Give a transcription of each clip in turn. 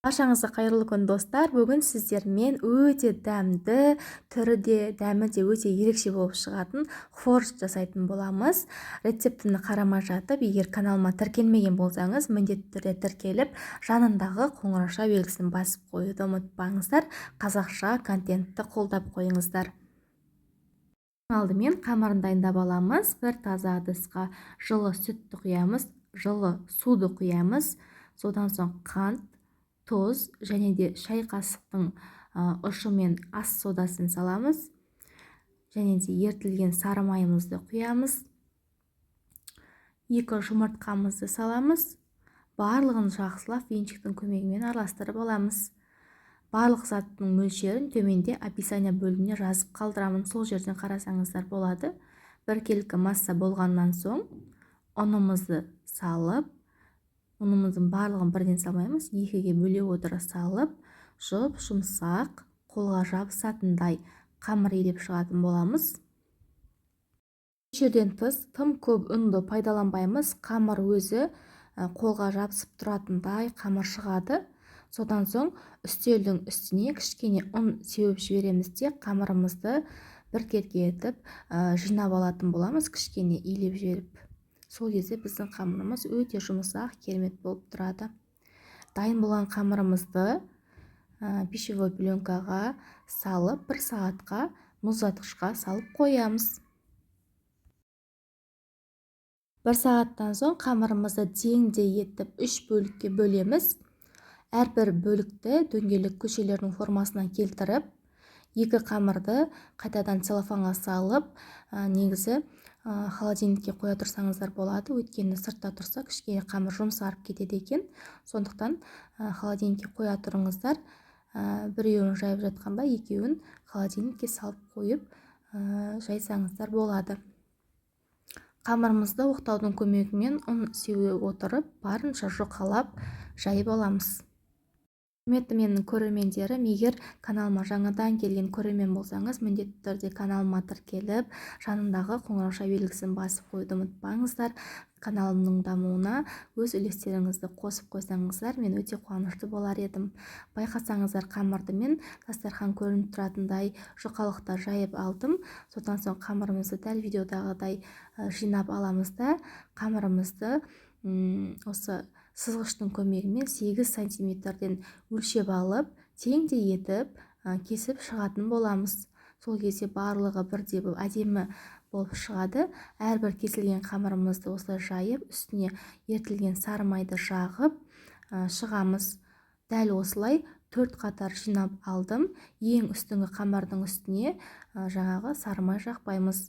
Баршаңызға қайырлы күн, достар. Бүгін сіздермен өте дәмді, түрі де, дәмі де өте ерекше болып шығатын хворост жасайтын боламыз. Рецептіні қарамай жатып, егер каналыма тіркелмеген болсаңыз, міндетті түрде тіркеліп, жанындағы қоңырауша белгісін басып қоюды ұмытпаңыздар. Қазақша контентті қолдап қойыңыздар. Алдымен қамырын дайындап аламыз. Бір таза ыдысқа жылы сүтті құямыз, жылы суды құямыз. Содан соң қант, тұз және де шай қасықтың ұшымен ас содасын саламыз. Және де ерітілген сары майымызды құямыз. 2 жұмыртқамызды саламыз. Барлығын жақсылап венчиктің көмегімен араластырып аламыз. Барлық заттың мөлшерін төменде описание бөліміне жазып қалдырамын. Сол жерден қарасаңыздар болады. Біркелкі масса болғаннан соң ұнымызды салып, ұнымыздың барлығын бірден салмаймыз, екіге бөле отыра салып, жұп-жұмсақ, қолға жабысатындай қамыр илеп шығатын боламыз. Мөлшерден тыс тым көп ұнды пайдаланбаймыз. Қамыр өзі қолға жабысып тұратындай қамыр шығады. Содан соң үстелдің үстіне кішкене ұн сеуіп жібереміз де, қамырымызды біркелкі етіп жинап алатын боламыз, кішкене илеп жіберіп. Сол кезде біздің қамырымыз өте жұмсақ, керемет болып тұрады. Дайын болған қамырымызды пищевой пленкаға салып, бір сағатқа мұздатқышқа салып қоямыз. Бір сағаттан соң қамырымызды теңдей етіп 3 бөлікке бөлеміз. Әрбір бөлікті дөңгелек көшелердің формасына келтіріп, 2 қамырды қайтадан целлофанға салып, негізі холодильникке қоя тұрсаңыздар болады. Өйткені сыртта тұрса кішкене қамыр жұмсарып кетеді екен. Сондықтан холодильникке қоя тұрыңыздар. Біреуін жайып жатқанда екеуін холодильникке салып қойып, жайсаңыздар болады. Қамырымызды оқтаудың көмегімен ұн сеуе отырып, барынша жұқалап жайып аламыз. Құрметті менің көрермендерім, егер каналыма жаңадан келген көрермен болсаңыз, міндетті түрде каналыма тіркеліп, жанындағы қоңырауша белгісін басып қоюды ұмытпаңыздар. Каналымның дамуына өз үлестеріңізді қосып қойсаңыздар, мен өте қуанышты болар едім. Байқасаңыздар, қамырды мен дастархан көрініп тұратындай жұқалықта жайып алдым. Содан соң қамырымызды дәл видеодағыдай жинап аламыз да, қамырымызды осы сызғыштың көмегімен 8 сантиметрден өлшеп алып, теңдей етіп кесіп шығатын боламыз. Сол кезде барлығы бірдей болып, әдемі болып шығады. Әрбір кесілген қамырымызды осылай жайып, үстіне ерітілген сары майды жағып шығамыз. Дәл осылай 4 қатар жинап алдым. Ең үстіңгі қамырдың үстіне жаңағы сары май жақпаймыз.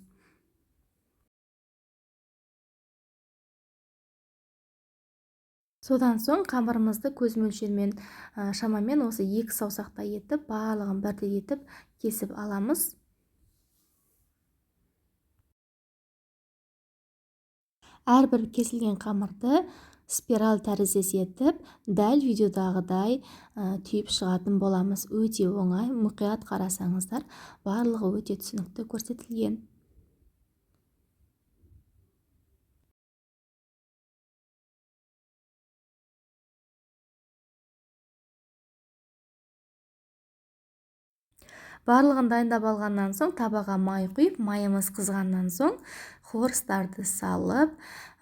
Содан соң қамырымызды көз мөлшерімен шамамен осы 2 саусақтай етіп, барлығын бірдей етіп кесіп аламыз. Әрбір кесілген қамырды спираль тәріздес етіп, дәл видеодағыдай түйіп шығатын боламыз. Өте оңай, мұқият қарасаңыздар, барлығы өте түсінікті көрсетілген. Барлығын дайындап алғаннан соң табаға май құйып, майымыз қызғаннан соң хворостарды салып,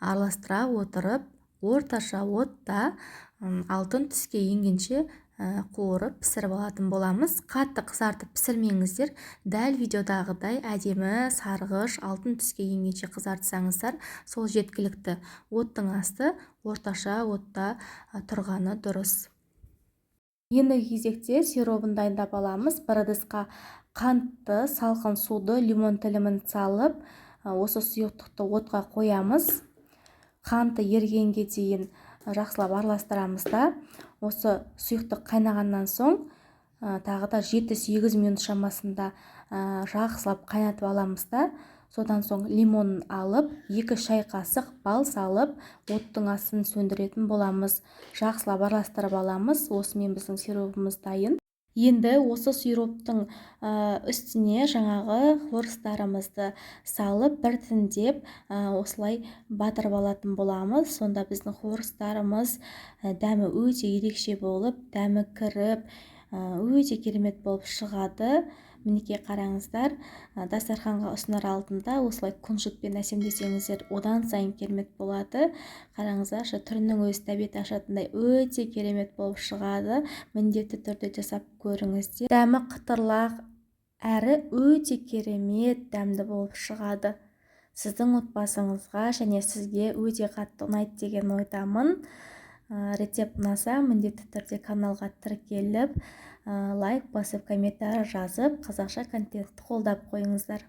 араластыра отырып, орташа отта алтын түске енгенше қуырып пісіріп алатын боламыз. Қатты қызартып пісірмеңіздер, дәл видеодағыдай әдемі сарғыш алтын түске енгенше қызартсаңыздар, сол жеткілікті. Оттың асты орташа отта тұрғаны дұрыс. Ендігі кезекте сиробын дайындап аламыз. Бір ыдысқа қантты, салқын суды, лимон тілімін салып, осы сұйықтықты отқа қоямыз. Қанты ергенге дейін жақсылап араластырамыз да, осы сұйықтық қайнағаннан соң, тағы да жеті-сегіз минут шамасында, жақсылап қайнатып аламыз да, содан соң лимонын алып, 2 шай қасық бал салып, оттың астын сөндіретін боламыз. Жақсылап араластырып аламыз. Осымен біздің сиробымыз дайын. Енді осы сироптың үстіне жаңағы хворостарымызды салып, біртіндеп осылай батырып алатын боламыз. Сонда біздің хворостарымыз дәмі өте ерекше болып, дәмі кіріп, өте керемет болып шығады. Мінекей, қараңыздар, дастарханға ұсынар алдында осылай күнжітпен әсемдесеңіздер, одан сайын керемет болады. Қараңыздаршы, түрінің өзі тәбет ашатындай өте керемет болып шығады. Міндетті түрде жасап көріңіздер. Дәмі қытырлақ әрі өте керемет дәмді болып шығады. Сіздің отбасыңызға және сізге өте қатты ұнайды деген ойдамын. Рецепт ұнаса, міндетті түрде каналға тіркеліп, лайк басып, комментарий жазып, қазақша контентті қолдап қойыңыздар.